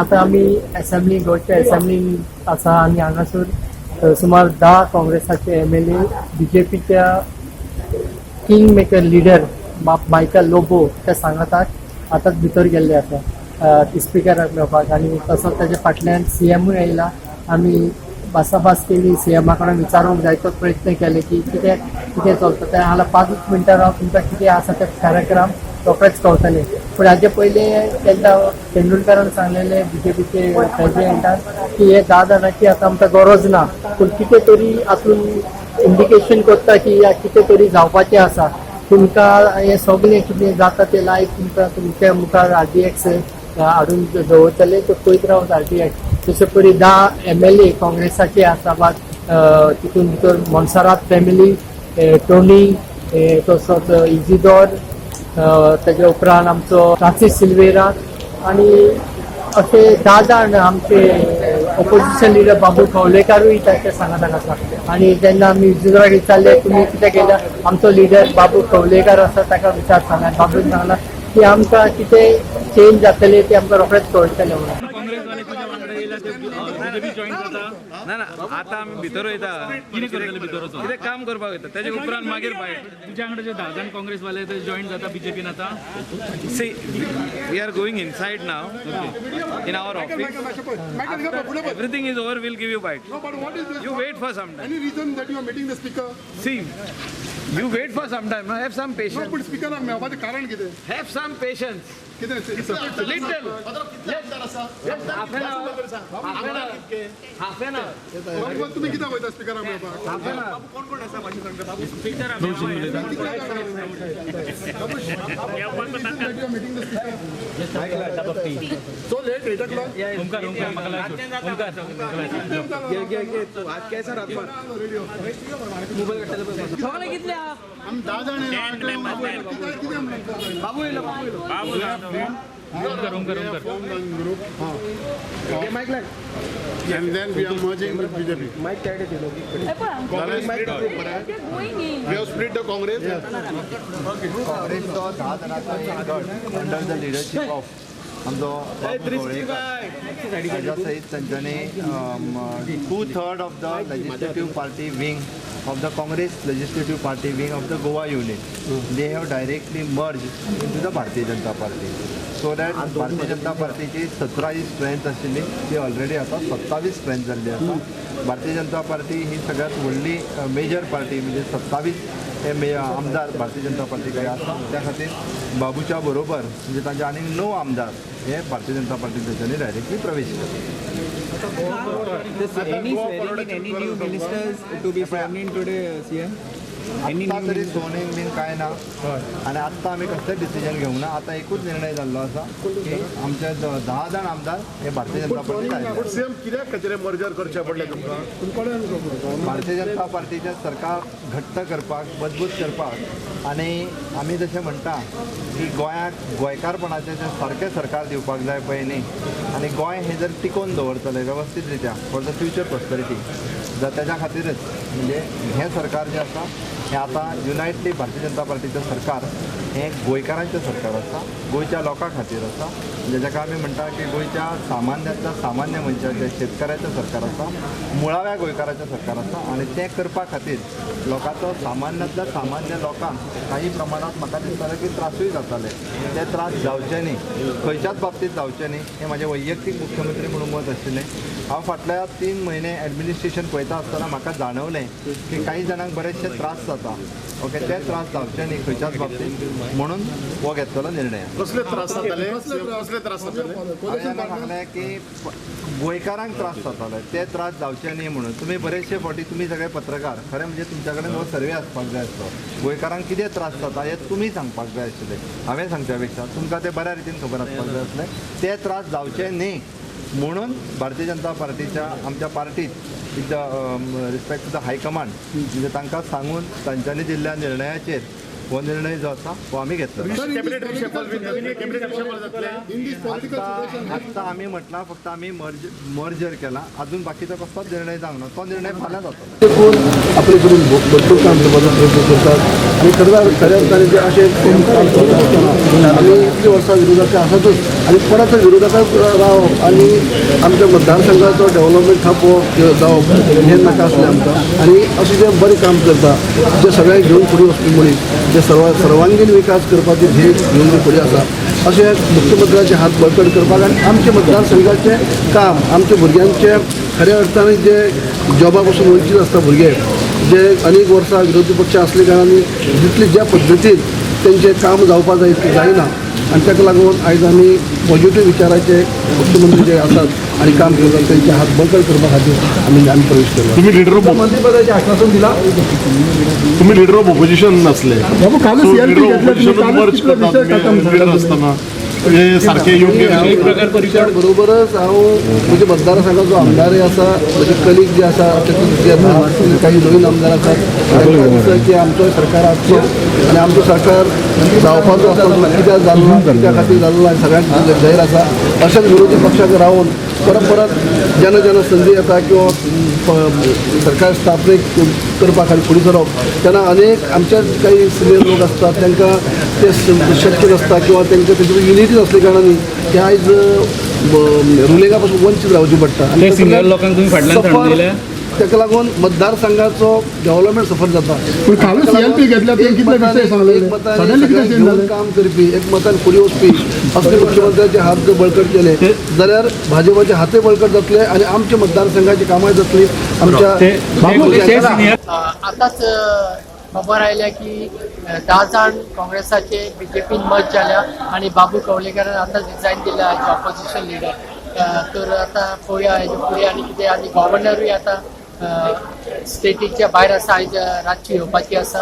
आतां आमी एसेंब्ली, गोंयच्या एसेंब्लीन आसा आनी हांगासर सुमार 10 काँग्रेसाचे एमएलए बीजेपीच्या king maker leader Michael Lobo त्या सांगाताक आतांच भितर गेल्ले आसा स्पिकराक मेळपाक. आनी तसोच ताच्या फाटल्यान सीएमूय आयला. आमी भासाभास केली, सीएमा कडेन विचारूंक जायतो प्रयत्न केले की कितें कितें चलता तें. हांगा 5च मिनटां राव, तुमकां कितें आसा तें कार्यक्रम रोखडेच कळटले. पूण हाजे पयलीं तेन्ना तेंडुलकारान सांगलेले, बीजेपीचे प्रेसिडेंटान, की हे 10 जाणांची आतां आमकां गरज ना. पूण कितें तरी हातून इंडिकेशन करता की या कितें तरी जावपाचें आसा. तुमकां हें सगळें कितें जाता तें लायव्ह तुमकां तुमच्या मुखार आरडीएक्स हाडून दवरतले, तो पळयत रावत आरडीएक्स. तशें परी 10 एमएलए काँग्रेसाचे आसा बा, तितून भितर मोन्सारात फॅमिली, टोनी, तसोच इजिदोर, ताच्या उपरांत आमचो फ्रांसीस सिल्वेरा आनी अशे 10 जाण. आमचे ओपोजिशन लिडर बाबू खवलेकारूय ताच्या सांगाताक आसा. आनी जेन्ना आमी इजिदोराक विचारले, तुमी कितें केल्या, आमचो लिडर बाबू खवलेकार आसा, ताका विचार सांगा. बाबून सांगला की आमकां कितें चेंज जातले ते आमकां रोखडेच कळटलें म्हणून. काँग्रेसवाले तुज्या वांगडा येयला ते बीजेपी जॉईन जाता? ना ना, आता आमी भितर वयता. कितें करतले भितर वचून? कितें काम करपाक वयता, तेजे उपरांत मागीर भायर. तुज्या वांगडा जे 10 जाण काँग्रेसवाले ते जॉईन जाता बीजेपीन आतां? See, we are going inside now in our office. Everything is over, we'll give you bite. No, but what is this? You wait for some time. Any reason that you are meeting the speaker? See, you wait for some time. Have some No, patience. पण स्पीकराक मेळपाचें कारण कितें? Have some patience. कितें? Little. Half an hour. Half an hour. Half an hour. बाबू, तुमी कित्याक वयता स्पीकराक मेळपाक? Half an hour. That you are meeting the speaker? So late, 8 o'clock? Omkar, Omkar, म्हाका लाय सोड. ओंकार. रेडिओ. आमी 10 जाण. कितें कितें म्हणटा? Omkar, Omkar, Omkar. Group. And then we are merging with BJP. Going in. We have split the Congress. काँग्रेसचो 10 जाणांचो एक गट अंडर the leadership of आमचो बाबू ढवळीकर हाज्या सयत तांच्यांनी two third of the legislative party wing of the Congress legislative party wing of the Goa unit, they have directly merge into the Bharatiya Janata Party, so that Bharatiya Janata पार्टीची 17 ही strength आशिल्ली, ती already आतां 27 strength जाल्ली आसा. Bharatiya Janata party ही सगळ्यात व्हडली major party, म्हणजे 27 हे मे आमदार भारतीय जनता पार्टी कडेन आसा. त्या खातीर बाबूच्या बरोबर म्हणजे तांचे आनीक णव आमदार हे भारतीय जनता पार्टी तांच्यांनी डायरेक्टली प्रवेश केला. Any swearing in, any new ministers to be sworn in today, CM? Any आत्ता new तरी सोनींग बीन कांय ना आनी आत्तां आमी कसलेच डिसिजन घेवंक ना. आतां एकूच निर्णय जाल्लो आसा की आमचे 10 जाण आमदार हे भारतीय जनता पार्टीत आयले. पण सीएम, कित्याक खातीर मर्जर करचें पडलें तुमकां? भारतीय जनता पार्टीचें सरकार घट्ट करपाक, मजबूत करपाक आनी आमी जशें म्हणटा की गोंयाक गोंयकारपणाचें जें सारकें सरकार दिवपाक जाय पळय न्ही, आनी गोंय हें जर टिकोवन दवरतलें वेवस्थीत रित्या फॉर the future prosperity, जाल्यार तेज्या खातीरच म्हणजे हें सरकार जें आसा हें आतां युनायटली भारतीय जनता पार्टीचें सरकार हें गोंयकारांचें सरकार आसा, गोंयच्या लोकां खातीर आसा, म्हणजे जाका आमी म्हणटा की गोंयच्या सामान्यांतल्या सामान्य मनशाचें, शेतकऱ्याचें सरकार आसा, मुळाव्या गोंयकाराचें सरकार आसा. आनी तें करपा खातीर लोकांचो, सामान्यांतल्या सामान्य लोकांक काही प्रमाणात म्हाका दिसतालें की त्रासूय जाताले, ते त्रास जावचे न्ही, खंयच्याच बाबतींत जावचे न्ही, हें म्हाजें वैयक्तीक मुख्यमंत्री म्हणून मत आशिल्लें. हांव फाटल्या 3 म्हयने एडमिनिस्ट्रेशन पळयता आसतना म्हाका जाणवलें की काही जाणांक बरेचशे त्रास जाता. ओके, ते त्रास जावचे न्ही खंयच्याच बाबतींत म्हणून हो घेतलेलो निर्णय. कसले त्रास जाताले? कसले त्रास जाताले? हांवें जेन्ना सांगलें की गोंयकारांक त्रास जाताले, ते त्रास जावचे न्ही म्हणून. तुमी बरेचशे फावटी, तुमी सगळे पत्रकार, खरें म्हणजे तुमच्या कडेन हो सर्वे आसपाक जाय आसलो. गोंयकारांक कितें त्रास जाता हे तुमी सांगपाक जाय आशिल्ले, हांवें सांगच्या पेक्षा तुमकां ते बऱ्या रितीन खबर आसपाक जाय आसलें. ते त्रास जावचे न्ही म्हणून भारतीय जनता पार्टीच्या आमच्या पार्टीत with the respect to the high command, म्हणजे तांकां सांगून तांच्यांनी दिल्ल्या निर्णयाचेर हो निर्णय जो आसा हो आमी घेतलो. कॅबिनेट रिशफल, कॅबिनेट रिशफल जातले? आत्ता आत्ता आमी म्हटलां, फक्त आमी मर्जर केला, अजून बाकीचो कसलोच निर्णय जावंक ना. तो निर्णय फाल्यां जातलो. कोण आपले करून भरपूर काम करपाचो प्रयत्न करतात. आनी खरें खऱ्या अर्थाने जे अशें काम चलता आसतना आमी इतलीं वर्सां विरोधाचे आसातच. आनी परत विरोधकाक रावप आनी आमच्या मतदारसंघाचो डेव्हलपमेंट थापोवप जावप हें नाका आसलें आमकां. आनी अशें जें बरें काम करता, जे सगळ्यांक घेवन फुडें वचपी मनीस, जे सर्वांगीण विकास करपाची ध्येय घेवन जे फुडें आसा, अशें मुख्यमंत्र्याचे हात बळकट करपाक आनी आमच्या मतदारसंघाचें काम, आमच्या भुरग्यांचे खऱ्या अर्थान जे जॉबा पासून वंचीत आसता भुरगे, जे अनेक वर्सां विरोधी पक्ष आसले कारणान जितले ज्या पद्दतीन तेंचें काम जावपा जाय इतलें जायना. आनी ताका लागून आयज आमी पॉझिटीव विचाराचे मुख्यमंत्री जे आसात आनी काम करतात तेंचे हात बळकट करपा खातीर आमी आमी प्रवेश केलो. तुम्ही लीडर ऑफ मंत्रीपदाचें आश्वासन दिलां. तुम्ही लीडर ऑफ ऑपोजिशन नसले. बाबू, कालच So, CLP leader of घेतला तुम्ही, opposition कालच merge कितलो करतात विशय खतम तुम्ही झाला leader तुम्ही. असताना हे सारखे योग्य बरोबरच हांव म्हज्या मतदारसंघाचो आमदारय आसा, म्हजे कलीग जे आसा तातूंत जे आसा, काही नवीन आमदार आसात, तांकां दिसता की आमचो सरकार आसचो आनी आमचो सरकार जावपाचो आसा तो कित्याक जालो ना, कित्या खातीर जालो ना हें सगळ्यांक जाहीर आसा. अशेंच विरोधी पक्षाक रावन परत परत जेन्ना जेन्ना संदी येता किंवा सरकार स्थापनेक करपा खातीर फुडें सरप तेन्ना अनेक आमच्याच काही सिनियर लोक आसतात, तांकां ते शक्य नासता किंवा तांकां तेजी युनिटी नासल्या कारणान ते आयज रुलिंगा पासून वंचीत रावचें पडटा. आनी ते सिनियर लोकांक तुम्ही फाटल्यान सफर धाडून दिले? ताका लागून मतदारसंघाचो डेव्हलपमेंट सफर जाता. पूण कालच CLP घेतल्या, ते कितले विशय सांगलेले? एकमतान सडनली कितें सगळ्यांक चेंज घेवन जालें? काम करपी, एकमतान फुडें वचपी असले मुख्यमंत्र्याचे हात जर बळकट केले जाल्यार भाजपाचे हातय बळकट जातले आनी आमच्या मतदारसंघाची कामां जातली आमच्या बाबू, ते सिनियर आतांच खबर आयल्या की 10 जाण काँग्रेसाचे बीजेपीन मर्ज जाल्या आनी बाबू कवळेकारान आतांच रिजायन दिला एज ऑपोजिशन लिडर. तर आतां पळोवया हेजे फुडें आनी कितें. आनी गव्हर्नरूय आतां स्टेटीच्या भायर आसा, आयज रातची येवपाची आसा.